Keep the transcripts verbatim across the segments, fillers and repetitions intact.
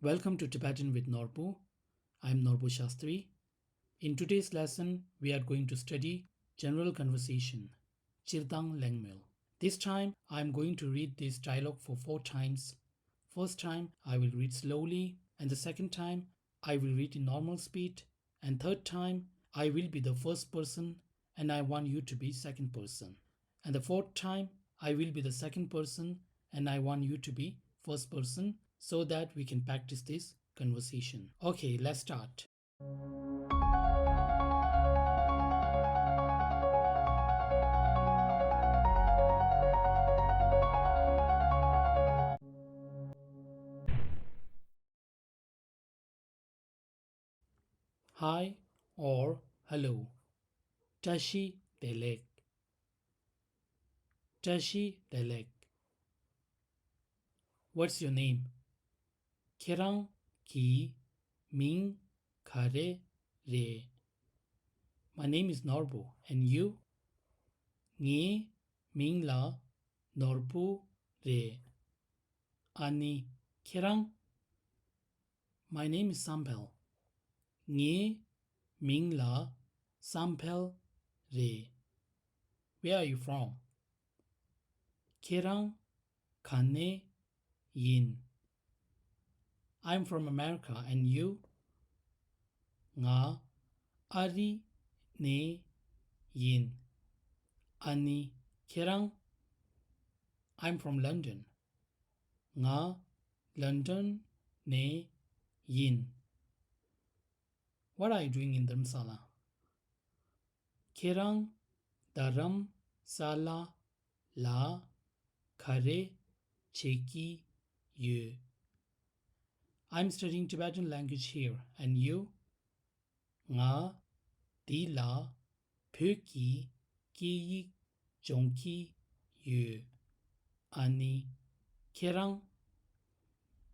Welcome to Tibetan with Norbu. I am Norbu Shastri. In today's lesson, we are going to study general conversation, སྤྱིར་བཏང་གླེང་མོལ། This time, I am going to read this dialogue for four times. First time, I will read slowly, and the second time, I will read in normal speed, and third time, I will be the first person, and I want you to be second person. And the fourth time, I will be the second person, and I want you to be first person, so that we can practice this conversation. Okay, let's start. Hi or hello. བཀྲ་ཤིས་བདེ་ལེགས། བཀྲ་ཤིས་བདེ་ལེགས། What's your name? ཁྱེད་རང་གི་མིང་ག་རེ་རེད། My name is Norbu, and you? ངའི་མིང་ལ་ནོར་བུ་རེད། ཨ་ནི་ཁྱེད་རང་། My name is Samphel. ངའི་མིང་ལ་བསམ་འཕེལ་རེད། Where are you from? ཁྱེད་རང་ག་ནས་ཡིན། I'm from America, and you? ང་ཨ་རི་ནས་ཡིན། ཨ་ནི་ཁྱེད་རང་། I'm from London. ང་ལོན་ཌོན་ནས་ཡིན། What are you doing in Dharamsala? ཁྱེད་རང་རྡ་རམ་ས་ལ་ལ་ག་རེ་བྱེད་ཀྱི་ཡོད། I'm studying Tibetan language here, and you? ང་འདི་ལ་བོད་ཀྱི་སྐད་ཡིག་སྦྱོང་གི་ཡོད། ཨ་ནི་ཁྱེད་རང་།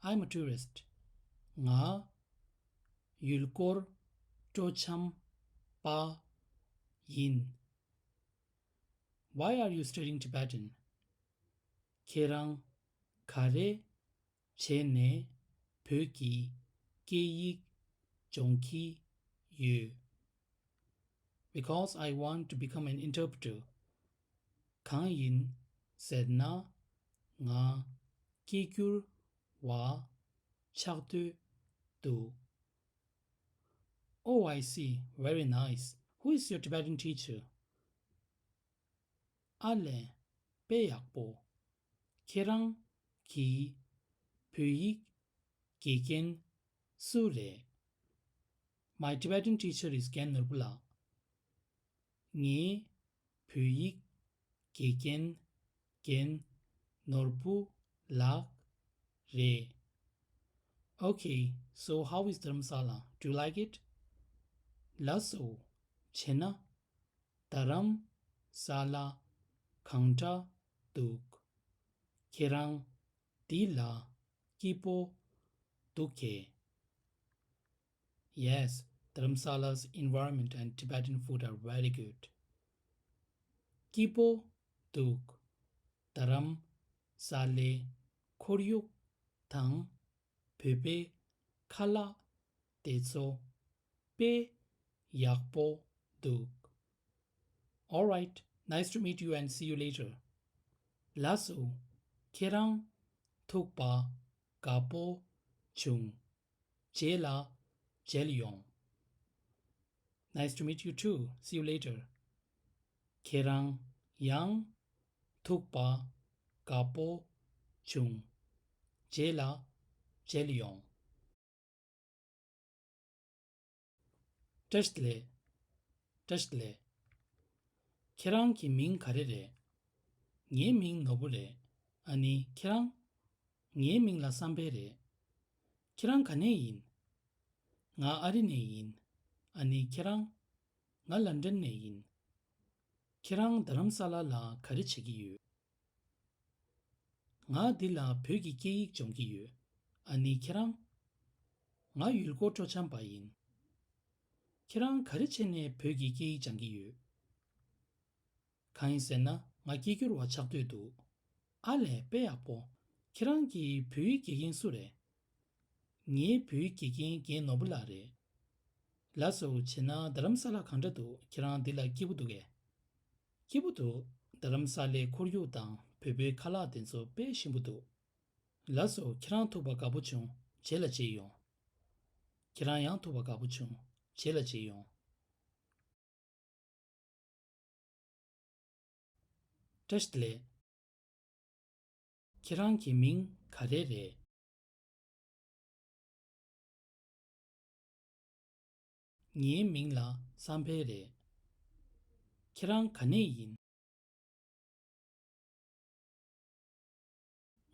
I'm a tourist. ང་ཡུལ་སྐོར་སྤྲོ་འཆམ་པ་ཡིན། Why are you studying Tibetan? ཁྱེད་རང་ག་རེ་བྱས་ནས་བོད་ཀྱི་སྐད་ཡིག་སྦྱོང་གི་ཡོད། Because I want to become an interpreter. གང་ཡིན་ཟེར་ན། ང་སྐད་སྒྱུར་བ་ཆགས་འདོད་འདུག Oh, I see. Very nice. Who is your Tibetan teacher? ཨ་ལས། དཔེ་ཡག་པོ། ཁྱེད་རང་གི་བོད་ཡིག་དགེ་རྒན་སུ་རེད། My Tibetan teacher is རྒན་ནོར་བུ་ལགས། ངའི་བོད་ཡིག་དགེ་རྒན་རྒན་ནོར་བུ་ལགས་རེད། Okay, so how is Dharamsala? Do you like it? ལགས་སོ། བྱས་ན། རྡ་རམ་ས་ལ་གང་འདྲ་འདུག་ཁྱེད་རང་འདི་ལ་སྐྱིད་པོ་འདུག་གས། Yes, Dharamsala's environment and Tibetan food are very good. སྐྱིད་པོ་འདུག་རྡ་རམ་ས་ལའི་ཁོར་ཡུག་དང་བོད་པའི་ཁ་ལག་དེ་ཚོ་དཔེ་ཡག་པོ་འདུག All right, nice to meet you and see you later. ལགས་སོ། ཁྱེད་རང་ཐུག་པ་དགའ་པོ་བྱུང་། རྗེས་ལ་མཇལ་ཡོང་། Nice to meet you too. See you later. ཁྱེད་རང་ཡང་ཐུག་པ་དགའ་པོ་བྱུང་། རྗེས་ལ་མཇལ་ཡོང་། བཀྲ་ཤིས་བདེ་ལེགས། བཀྲ་ཤིས་བདེ་ལེགས། ཁྱེད་རང་གི་མིང་ག་རེ་རེད། ངའི་མིང་ནོར་བུ་རེད། ཨ་ནི་ཁྱེད་རང་། ངའི་མིང་ལ་བསམ་འཕེལ་རེད། ཁྱེད་རང་ག་ནས་ཡིན། ང་ཨ་རི་ནས་ཡིན། ཨ་ནི་ཁྱེད་རང་། ང་ལོན་ཌོན་ནས་ཡིན། ཁྱེད་རང་རྡ་རམ་ས་ལ་ལ་ག་རེ་བྱེད་ཀྱི་ཡོད། ང་འདི་ལ་བོད་ཀྱི་སྐད་ཡིག་སྦྱོང་གི་ཡོད། ཨ་ནི་ཁྱེད་རང་། ང་ཡུལ་སྐོར་སྤྲོ་འཆམ་པ་ཡིན། ཁྱེད་རང་ག་རེ་བྱས་ནས་བོད་ཀྱི་སྐད་ཡིག་སྦྱང་གི་ཡོད། གང་ཡིན་ཟེར་ན་ང་སྐད་སྒྱུར་བ་ཆགས་འདོད་འདུག་ཨ་ལས། དཔེ་ཡག་པོ། ཁྱེད་རང་གི་བོད་ཡིག་དགེ་རྒན་སུ་རེད། ངའི་བོད་ཡིག་དགེ་རྒན་རྒན་ནོར་བུ་ལགས་རེད། ལགས་སོ། བྱས་ན་རྡ་རམ་ས་ལ་གང་འདྲ་འདུག་ཁྱེད་རང་འདི་ལ་སྐྱིད་པོ་འདུག་གས། སྐྱིད་པོ་འདུག་རྡ་རམ་ས་ལའི་ཁོར་ཡུག་དང་བོད་པའི་ཁ་ལག་དེ་ཚོ་དཔེ་ཞིམ་པོ་འདུག་ལགས་སོ། ཁྱེད་རང་ཐུག་པ་དགའ་པོ་བྱུང་། རྗེས་ལ་མཇལ་ཡོང་། ཁྱེད་རང་ཡང་ཐུག་པ་དགའ་པོ་བྱུང་། རྗེས་ལ་མཇལ་ཡོང་། བཀྲ་ཤིས་བདེ་ལེགས། ཁྱེད་རང་གི་མིང་ག་རེ་རེད། ངའི་མིང་ལ་བསམ་འཕེལ་རེད། ཁྱེད་རང་ག་ནས་ཡིན།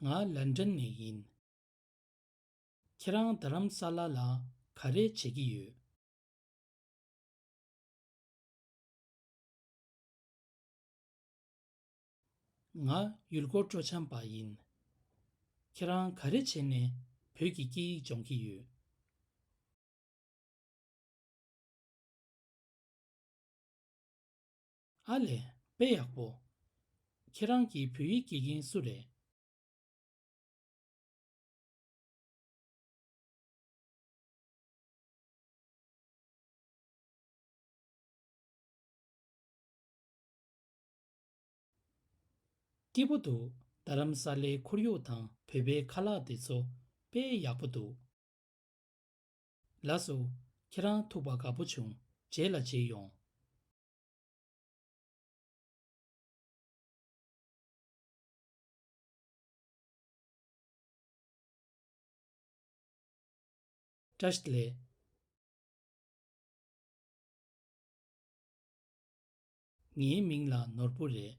ང་ལན་ཀྲན་ནས་ཡིན། ཁྱེད་རང་རྡ་རམ་ས་ལ་ལ་ག་རེ་བྱེད་ཀྱི་ཡོད། ང་ཡུལ་སྐོར་སྤྲོ་འཆམ་པ་ཡིན། ཁྱེད་རང་ག་རེ་བྱས་ནས་བོད་ཀྱི་སྐད་ཡིག་སྦྱོང་གི་ཡོད། ཨ་ལས། དཔེ་ཡག་པོ། ཁྱེད་རང་གི་བོད་ཡིག་དགེ་རྒན་སུ་རེད། སྐྱིད་པོ་འདུག་རྡ་རམ་ས་ལའི་ཁོར་ཡུག་དང་བོད་པའི་ཁ་ལག་དེ་ཚོ་དཔེ་ཡག་པོ་འདུག་ལགས་སོ། ཁྱེད་རང་ཐུག་པ་དགའ་པོ་བྱུང་། རྗེས་ལ་མཇལ་ཡོང་། བཀྲ་ཤིས་བདེ་ལེགས། ངའི་མིང་ལ་ནོར་བུ་རེད།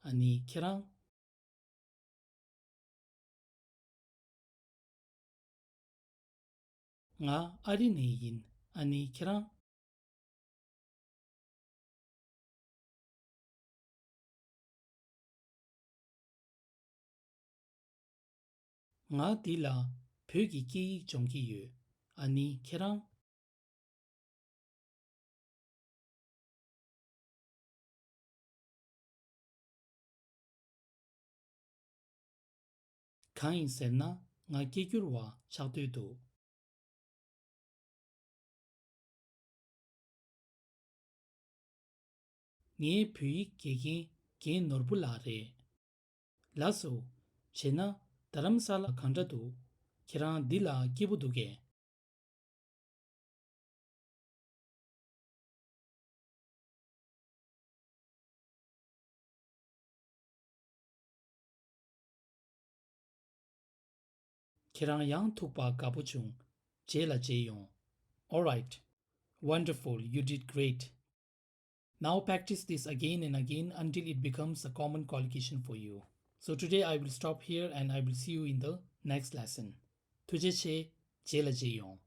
ཨ་ནི་ཁྱེད་རང་། ང་ཨ་རི་ནས་ཡིན། ཨ་ནི་ཁྱེད་རང་། ང་འདི་ལ་བོད་ཀྱི་སྐད་ཡིག་སྦྱོང་གི་ཡོད། ཨ་ནི་ཁྱེད་རང་། གང་ཡིན་ཟེར་ན་ང་སྐད་སྒྱུར་བ་ཆགས་འདོད་འདུག་ངའི་བོད་ཡིག་དགེ་རྒན་རྒན་ནོར་བུ་ལགས་རེད། ལགས་སོ། བྱས་ན་རྡ་རམ་ས་ལ་གང་འདྲ་འདུག་ཁྱེད་རང་འདི་ལ་སྐྱིད་པོ་འདུག་གས། ཁྱེད་རང་ཡང་ཐུག་པ་དགའ་པོ་བྱུང་། རྗེས་ལ་མཇལ་ཡོང་། Alright. Wonderful. You did great. Now practice this again and again until it becomes a common collocation for you. So today I will stop here and I will see you in the next lesson. ཐུགས་རྗེ་ཆེ། རྗེས་ལ་མཇལ་ཡོང་།